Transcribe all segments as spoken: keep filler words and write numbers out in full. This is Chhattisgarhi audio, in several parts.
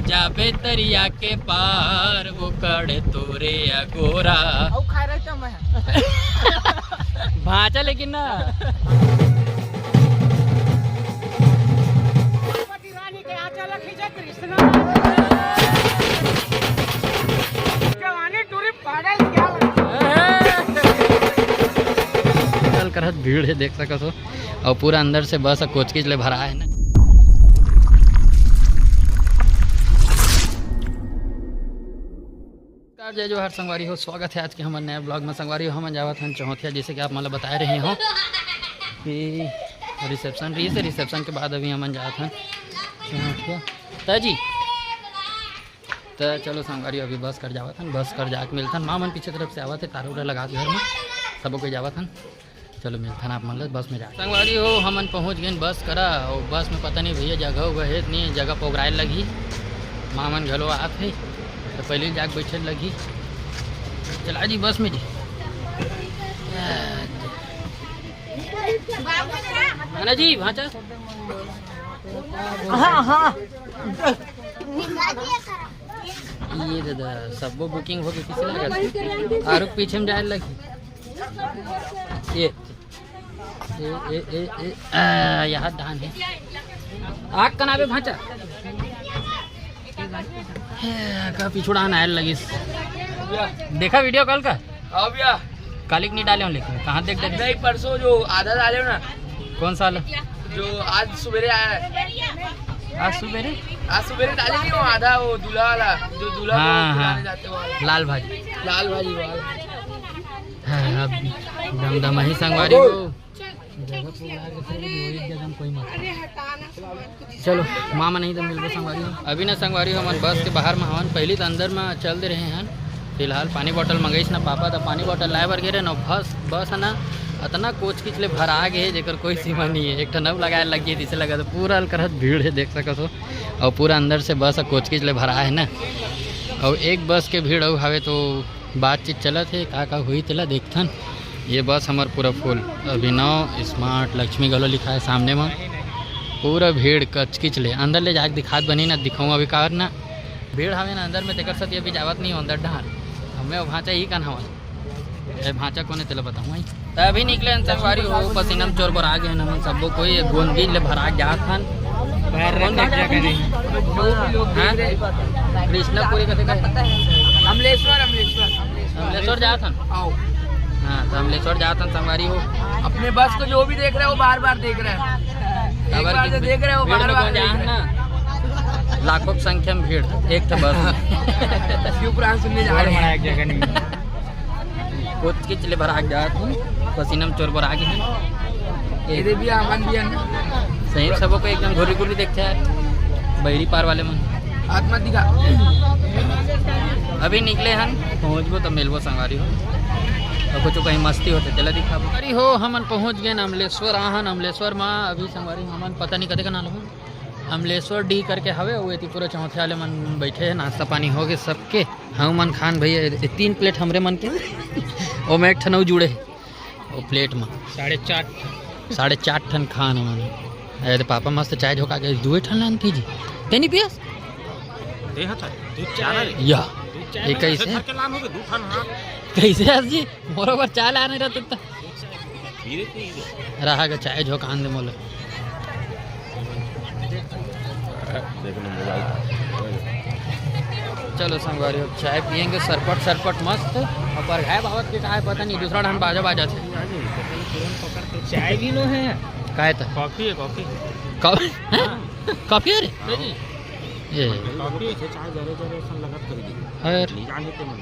जाबे तरिया के पार, वो कड़े तोरे अगोरा। अउ खाए रहता मैं। भांचा लेकिन ना। श्रीमती रानी के यहाँ चला खींचा कृष्णा। जवानी टूरी पागल क्या लगा? चल करत भीड़ हे, देख सकत हो। अउ पूरा अंदर से बस ह कोचकिच ले भरा हे ना। नमस्कार, जय जोहार संगवारी हो, स्वागत हे आज के हमर नया vlog में। संगवारी हो, हमन जावत हन चौथिया, जैसे कि आप मन ल बताए रहे हो कि reception रहिस हे, reception के बाद अभी हमन जावत हन चौथिया। त जी, त चलो संगवारी, अभी बस कर जावत हन, बस कर जाके मिलथन। माँ मन पीछे तरफ से आवत हे, तारा उरा लगा के घर में, सबो कोई जावत हन। चलो मिलथन आप मन ल बस में जाके। संगवारी हो, हमन पहुँच गेन बस करा, अउ बस में पता नहीं भैया जगह उगह हे नहीं, जगह पोगराए लगही। माँ मन घलो आत हे, त पहले जाके बैठे लगही। चला जी बस में जी। है ना जी, भांचा? हाँ, हाँ। ये दादा, सबो booking हो गई, किसी लगा? आरुक पीछे में जाए लगी। ये, ए, ए, ए, ए, आ, यहाँ धान है। आग कनाबे भांचा। हे, का पिछुड़ा आयल लगिस। देखा video कल का? हाँ भैया। कालिक नहीं डाले हो लेकिन, कहाँ देख देख? नहीं, परसों जो आधा डाले हो ना। कौन सा वाला? जो आज सुबेरे आया है। आज सुबेरे? आज सुबेरे डाले नहीं, वो आधा, वो दूल्हा वाला, जो दूल्हा को हाँ, खिलाने हाँ। जाते हैं, वो वाला। लाल भाजी। लाल भाजी वाला। हाँ, अब दमदमा ही संगवारी हो। जगह को बुला के फिर भी एक जगह में कोई मत। चलो, मामा नहीं तो मिलबो संगवारी हो। अभी ना संगवारी हो, हमन बस के बाहर में हवन, पहली तो अंदर में चल दे रहे हैं। फिलहाल पानी bottle मंगाइस ना पापा, तो पानी bottle लाए बर गे रहे ना, बस, बस है ना, इतना कोचकिच ले भरा गे हे, जेकर कोई सीमा नहीं है। एक ठन अउ लगाए लग गई, जिसे लगा तो पूरा अलकरहत भीड़ है, देख सकत हो। और पूरा अंदर से बस कोचकिच ले भरा है ना, और एक बस के भीड़ अउ हवे तो बातचीत चलत हे, का का होही तेला देखथन। ये बस हमर पूरा full, अभिनव smart लक्ष्मी घलो लिखा है सामने म। पूरा भीड़ कचकिच ले, अंदर ले जाके दिखात बनी ना, दिखाऊँ अभी का ना भीड़ हवे ना अंदर में, तेकर सेती अभी जावत नहीं हो अंदर डहार। हमें वो भांचा ही कन हवन। ए भांचा कोने तेला बताऊँ भाई। त अभी निकले हन संगवारी हो, पसीना में चोर बर आ गए हन हमन सबो कोई, गोंदगी ले भरा जात हन। कौन देख जगह नहीं। हाँ? कृष्णपुरी कथे का? अमलेश्वर, अमलेश्वर। अमलेश्वर जात हन? आओ। हाँ, तो अमलेश्वर जात हन संगवारी हो। अपने बस को जो भी देख रहे हो, बार बार देख रहे हैं। एक बार जो देख रहे हो, भीड़ बार में बार कौन देख जाए रहे हैं। ना? लाखों की संख्या में भीड़, एक ठो बस में। शिवपुराण सुनने जा रहे हैं। एक जगह नहीं। कोचकिच ले भरा जात हूँ, पसीना में चोर बर आ गए हैं। ये दे भी हमन भी हन। सही, सबो को एकदम घुरी घुरी देखते हैं, बहिरी पार वाले मन। हाथ मत दिखा। अभी निकले हन, पहुँचबो तो मिलबो संगवारी हो। और कुछ कहीं मस्ती होते, चला दिखाबो। संगवारी हो, हमन पहुँच गए अमलेश्वर आहन। अमलेश्वर माँ अभी संगवारी हमन पता नहीं कते का नाम हो। अमलेश्वर डी करके हवे, वो एती पूरा चौथे वाले मन बैठे हैं, नाश्ता पानी हो गए सबके। हम मन खान भैया, ये तीन plate हमरे मन के, ओमे एक ठन अउ जुड़े हे, वो plate में। साढ़े चार। साढ़े चार ठन खान हमन। अरे तो पापा मस्त चाय झोंका के दुए ठन लान कीजिए। तेनी पियस? दे हा चाय, दू चार रे। या। दू चार ये रे, कैसे? घर के लान हो गए, दू ठन, हाँ। कैसे हस जी? मोरो बर चाय लाने रहते तो। धीरे से ही दे। रहा गा, चाय झोंकान दे मोला। देख लो mobile। चलो संगवारी, अब चाय पियेंगे सरपट सरपट मस्त। और परघाए बाबत के का है पता नहीं, दूसरा ढंग बाजा बाजा थे। चाय भी नो है। काय था? Coffee है, coffee। Coffee? हाँ। Coffee है रे? हाँ। ये। Coffee है, चाय जरे जरे ऐसा लगत कर दी। है। नहीं जाने के मन।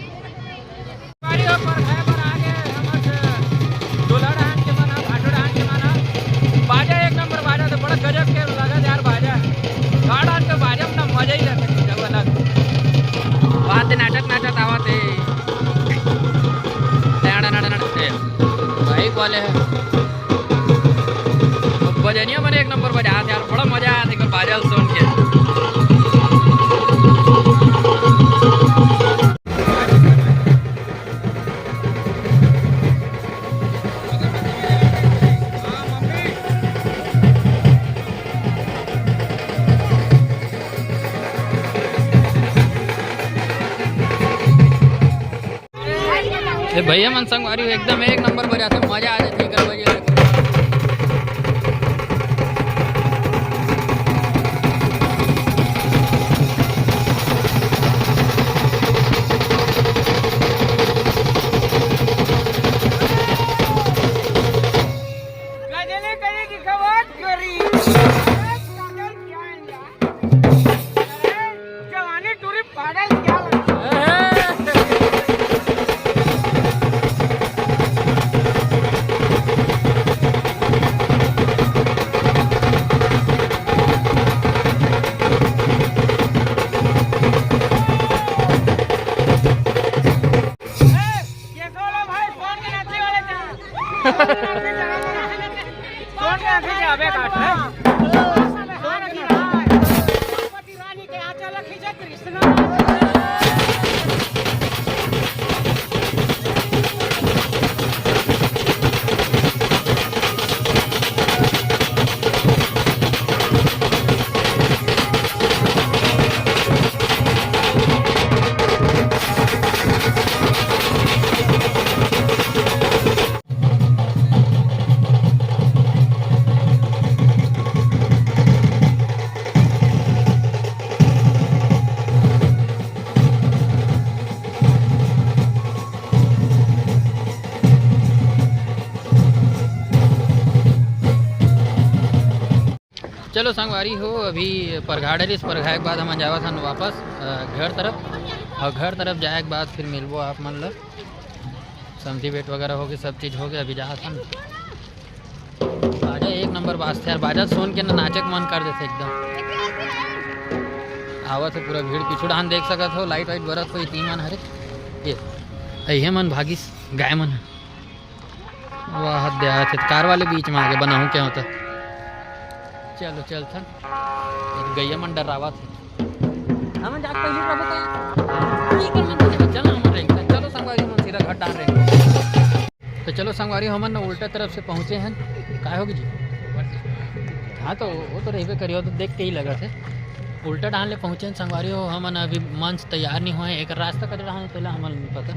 गाड़ी हो पर है पर आगे हमर से डोला डांस के बना, भाटो डांस के बना। बाजा एक नंबर बाजा, तो बड़ा गजब के लगा यार बाजा। गाड़ा तो बाजा में ना मजा ही रहता है, कुछ अलग। बात नाचत नाचत आवत है। टैड़ा नाड़ा नाड़ा, ए, बाइक वाले हैं। बजनिया मन एक नंबर बजात हे यार, बड़ा मजा आया देखो बाजा सुन के। भैया मन संगवारी हो, एकदम एक नंबर बजाथे, मजा आ जाथे एकर बजे। गजनी करे की खबर करी। जवानी टूरी पागल क्या लगता है? ये सोलो भाई, फोन के नाचे वाले थे। फोन के नाचे के अबे काट, हैं? फोन के नाचे। रानी के आंचल खींचे कृष्णा। चलो संगवारी हो, अभी परघा डरिस, परघाए के बाद हमन जावत हन वापस, अ, घर तरफ, अउ घर तरफ जाए के बाद फिर मिलबो आप मन ल। समधी भेंट वगैरह होगे, सब चीज होगे, अभी जात हन। बाजा एक नंबर बाजथे यार, बाजा सुन के ना नाचे के मन कर देथे एकदम। आवत हे पूरा भीड़, पीछू डहान देख सकत हो, लाइट वाइट बरत होही, तीन मन हरे। ये अइहे मन भागिस, गाय मन। वाह, हद दे, आज कार वाले बीच में आगे बनाहूँ क्या होता। चलो चलथन, ये गैया मन डरावत हे। हमन जाके पहले रहो तो। ठीक है, मन चलो, चलो, हमन रेंगथन। चलो संगवारी, हमन सीधा घर डाल रहे हैं। तो चलो संगवारी, हमन न उल्टा तरफ से पहुँचे हैं। काय होगी जी? हाँ, तो वो तो रहबे करियो, तो देख के ही लगा थे। उल्टा डहान ले पहुँचे हैं संगवारी हो, हमन अभी मंच तैयार नहीं हुआ है। एक रास्ता कटे डहान पहला हमन नहीं पता,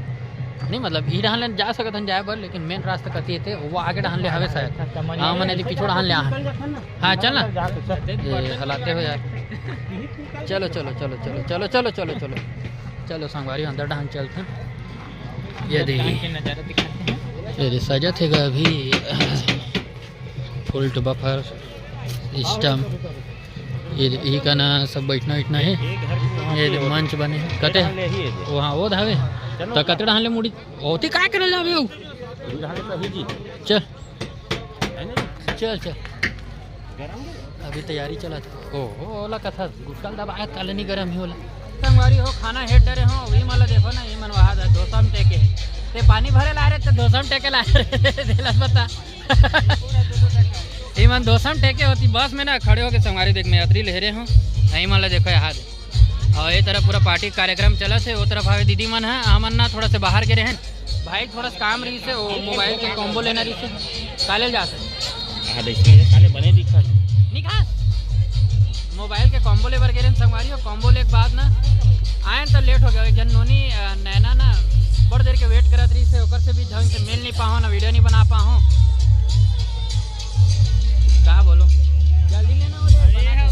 नहीं मतलब ई डहान ले जा सकत हन जाए बर, लेकिन मेन रास्ता कती थे वो आगे डहान ले हवे शायद। हाँ, हमन यदि पीछू डहान ले आ। हाँ, चल ना। ये हलाते हो यार। चलो, चलो, चलो, चलो, चलो, चलो, चलो, चलो। चलो संगवारी, अंदर डहान चलथन। ये दे, ये दे सजा थे अभी। फुल टू बफर सिस्टम। ये दे, इही का ना सब बैठना उठना है। ये दे, मंच बने हे। कते? वहाँ वो धावे। तो कतरा डहान ले मुड़ी? ओती काय करे जावे हो? चल। चल, चल। अभी तैयारी चलत हे। ओहो, ओला कथा गुटका ल दबाए, काले नहीं गरम ही होला। संगवारी हो, खाना हेड डरे हो, वही मन ला देखो ना, ये मन वहाँ दा, धोसा में टेके हे। ते पानी भरे ला रहे, ते धोसा में टेके ला रहे, तेला बता। ये मन धोसा में टेके होती, बस में ना खड़े होके संगवारी देख, मैं यात्री ले रहे हो, यही मन ला देखो यहाँ दे। और ये तरफ पूरा पार्टी कार्यक्रम चलत हे, वो तरफ हवे दीदी मन है, हमन ना थोड़ा से बाहर गे रहे हैं। भाई थोड़ा सा काम रहिस हे, वो मोबाइल के कॉम्बो लेना रहिस हे, काले जा सकते। हाँ, तो इसमें ये साले बने दिखा। निकाल। मोबाइल के कॉम्बो ले बर गे रहे हैं संगवारी, और कॉम्बो ले के बाद ना आए तो लेट हो गया। एक जन नोनी, अ, नैना ना बड़ देर के वेट करत रहिस हे, ओकर से भी ढंग से मिल नहीं पाहो ना, वीडियो नहीं बना पाहो। कहा बोलो, जल्दी लेना हो रे, बना दो।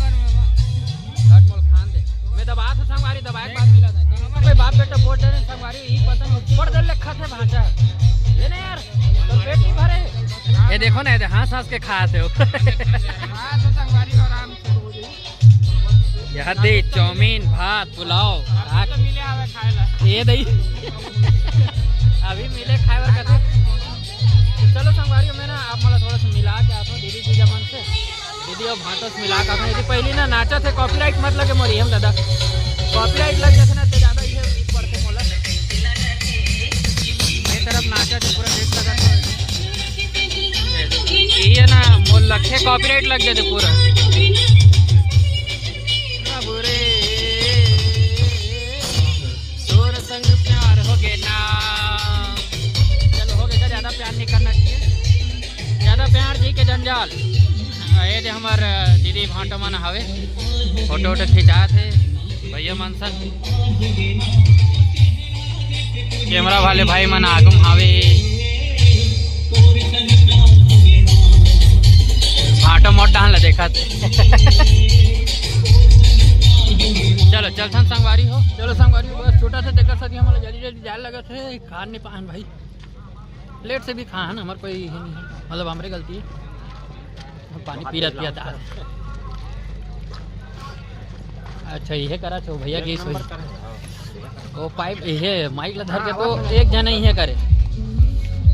झट मोल खान दे। मैं दबात हूँ संगवारी, दबाए के बाद मिला था। कोई बाप बेटा बोल डरे संगवारी, ई पता नहीं, ऊपर दे लेखा थे भांचा। ले ना यार, तो पेट नहीं भरे। ये देखो ना, ये दे, हंस हंस के खात हे वो। हाँ, तो संगवारी आराम से हो जाए। यहाँ दे, चाउमीन, भात, पुलाव, अभी तो मिले हवे खाए ला। ये दही। अभी मिले खाए बर कथे। तो चलो संगवारी, मैं ना आप मन ला थोड़ा सा मिला के आता हूँ दीदी जीजा मन से। दीदी और भांटो से मिला के आता हूँ। यदि पहली ना नाचा थे, कॉपीराइट मत लगे मोरी, हम दादा। कॉपीराइट लग जाथे ना, तो ज्यादा ये पड़थे मोला। ये तरफ नाचा थे, पूरा देख सकत हो। ये ना मोर लखे कॉपीराइट लग जाथे पूरा। बाबू रे, तोर संग प्यार हो गे ना। चलो, हो गे, ज्यादा प्यार नहीं करना चाहिए, ज्यादा प्यार जी के जंजाल। ये दे हमर दीदी भांटो मन हवे, फोटो वोटो खिंचात हे भैया मन संग। कैमरा वाले भाई मन आगू म हावे। भांटो मोट डहान ला देखत। चलो, चलथन संगवारी हो। चलो संगवारी हो, बस छूटत हे, तेकर सेती हमन ला जल्दी जल्दी जाए लगत हे। खान नहीं पान भाई, लेट से भी खान, हमर कोई ये नहीं है, मतलब हमरे गलती है। पानी पीरत पियत आ। अच्छा, ये करा छो भैया की सोई। वो पाइप, ये माइक ला धर के तो एक जन ही है करे।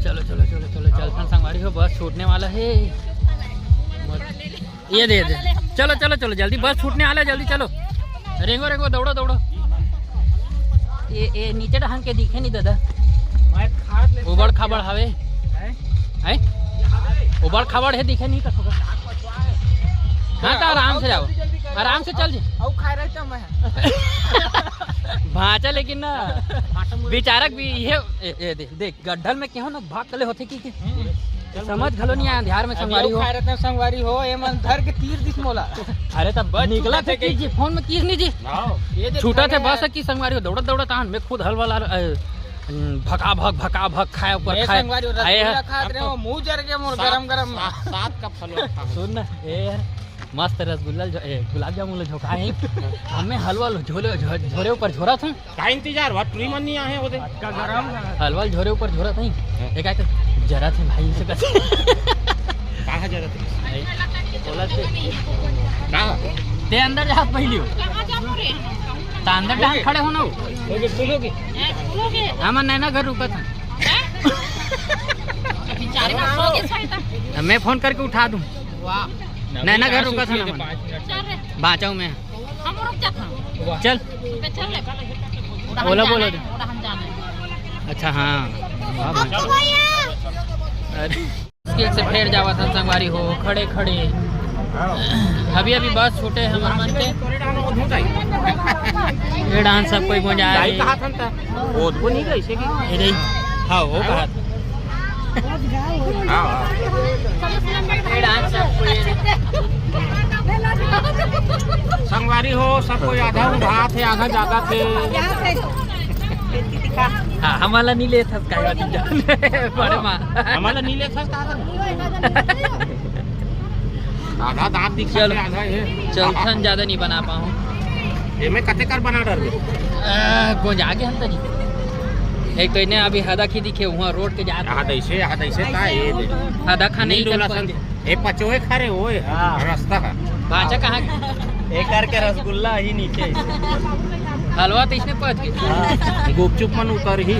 चलो, चलो, चलो, चलो, चलथन संगवारी हो, बस छूटने वाला है। ये दे दे। चलो, चलो, चलो, जल्दी बस छूटने वाला है, जल्दी चलो। रेंगो, रेंगो, दौड़ो, दौड़ो। ये, ये नीचे डहान के दिखे नहीं दादा। उबड़ खाबड़ हवे। हैं? उबड़ खाबड़ है, दिखे नहीं कछु। हाँ, तो आराम से जाओ, आराम से चल जी। अउ खाए रहता मैं। भांचा लेकिन ना, बेचारा भी ये, ए, ए, दे, देख, गड्ढल में केहो ना भाग कले होथे कि, कि समझ घलो नहीं आया, अंधियार में संगवारी हो। खाए रहता संगवारी हो, ये मन धर के तीर दिस मोला। अरे, तब बस निकला छूटा था थे कि कि जी, फोन में किस नहीं जी। ये देख छूटा थे बस कि संगवारी हो, दौड़त दौड़त आन, मैं खुद हलवा ला, अ, भका भक, भका भक, खाए ऊपर मैं खाए। संगवारी हो, आए रसगुल्ला हैं। खात रहे हो, मुंह जर के मोर सात, गरम गरम। सात, सात कप हलवा खा। सुन ना, ए यार, मस्त रसगुल्ला ल झो-, ए, गुलाब जामुन ल झोंकाए हैं। हमें हलवा ल झोले, झो-, झोरे ऊपर झोरा था। का इंतजार हुआ? टूरी मन नहीं आए ओदे। का गरम है। हलवा ल झोरे ऊपर झोरा था ही। हाँ। एक आके जरा थे भाई से कहा जरा थे। बोला थे। का? ते अंदर जा पहली हो। कहाँ जा रहे हैं? त अंदर डहान खड़े हो ना हो। ओके, सुनो की। हैं, सुनो के? हमर नैना घर रुका था। हैं? बेचारे का सो के सोता। मैं फोन करके उठा दूं। वाह। नैना घर रुका था ना मन। चल रे। बाँचव मैं। हम रुक जात हन। चल। सुबह चल ले। ओला बोलो दे। अच्छा, हाँ। वाह, वाह। अरे। मुश्किल से फेर जावत हन संगवारी हो, खड़े खड़े। अभी अभी बस छूटे हमर मन के। ये डांस सब कोई गोंजा है। कहा था ना? वो तो नहीं गई से कि? ये रही। हाँ, वो कहा था। हाँ, हाँ। ये डांस सब कोई। संगवारी हो, सब कोई आधा उधार थे, आधा ज्यादा थे। हाँ, हमला नहीं लेत हस काहे बात जान। बड़े माँ। हमला नहीं लेत हस का? आधा दांत दिखा चल। दे, आधा ये। चलथन, ज्यादा नहीं बना पाऊँ। ये मैं कते कर बना डर दे। आ, गोंजा के हम तनी। एक तो इन्हें अभी हदा की दिखे, वहाँ रोड के जात। आधा ऐसे, आधा ऐसे का ये दे। हदा खाने नहीं की डोला तक सन। पहुंच गए। ए पचोए खा रे ओए, हाँ। रास्ता का। बाचा कहाँ? एकर के रसगुल्ला ही नीचे। हलवा तो इसने पहुंच गए। हाँ। गुपचुप मन उतर ही।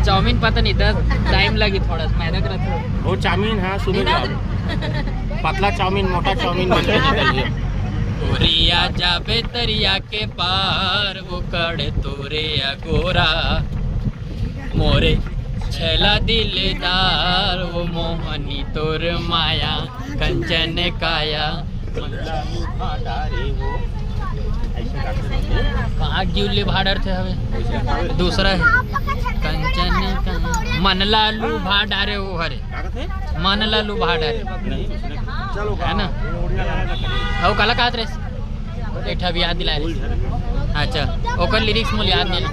चाउमीन पता नहीं, दस टाइम लगी थोड़ा सा, मैदा करत हो। वो चाउमीन, हाँ, सुबह नहीं जाओ। ना। पतला चाउमीन, मोटा चाउमीन बन के निकल गया। तोरिया जाबे तरिया के पार, वो कड़े तोरे अगोरा। मोरे छैला दिलदार, वो मोहनी तोर माया, कंचन काया। कहाँ गिउले भाडर थे हवे? दूसरा है। कंचन का मनला लुभा डारे वो हरे। मनला लुभा डारे। है ना? अउ काला कहत रहे? एक ठा भी याद दिला रहे। अच्छा, ओकर लिरिक्स मोला याद नहीं।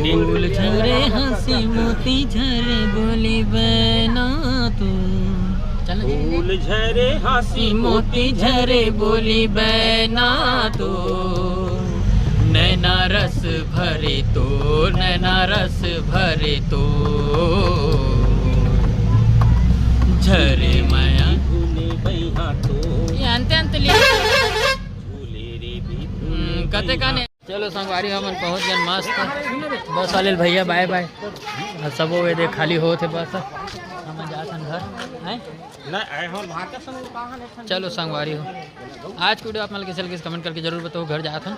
फूल झरे हंसी मोती झरे बोली बहना तू। चल। फूल झरे हंसी मोती झरे बोली बहना तू। नैना रस भरे तो, नैना रस भरे तो। झरे माया। ये अंते अंते ले। हम्म, कते काने। चलो संगवारी, हमन पहुंच गए मस्त। बस वाले भैया बाय बाय। और सब वो दे खाली होत हे बस। हमन जात हन घर। हैं? नहीं, आए हम भाग के संग कहाँ है? चलो संगवारी हो, आज की वीडियो आप मन के कैसे लगिस, कमेंट करके जरूर बताओ। घर जात हन।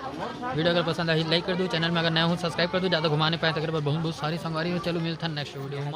वीडियो अगर पसंद आई, लाइक कर दो। चैनल में अगर नया हो, सब्सक्राइब कर दो। ज़्यादा घुमाने पाए तो अगर बहुत बहुत सारी संगवारी हो। चलो मिलथन नेक्स्ट वीडियो में।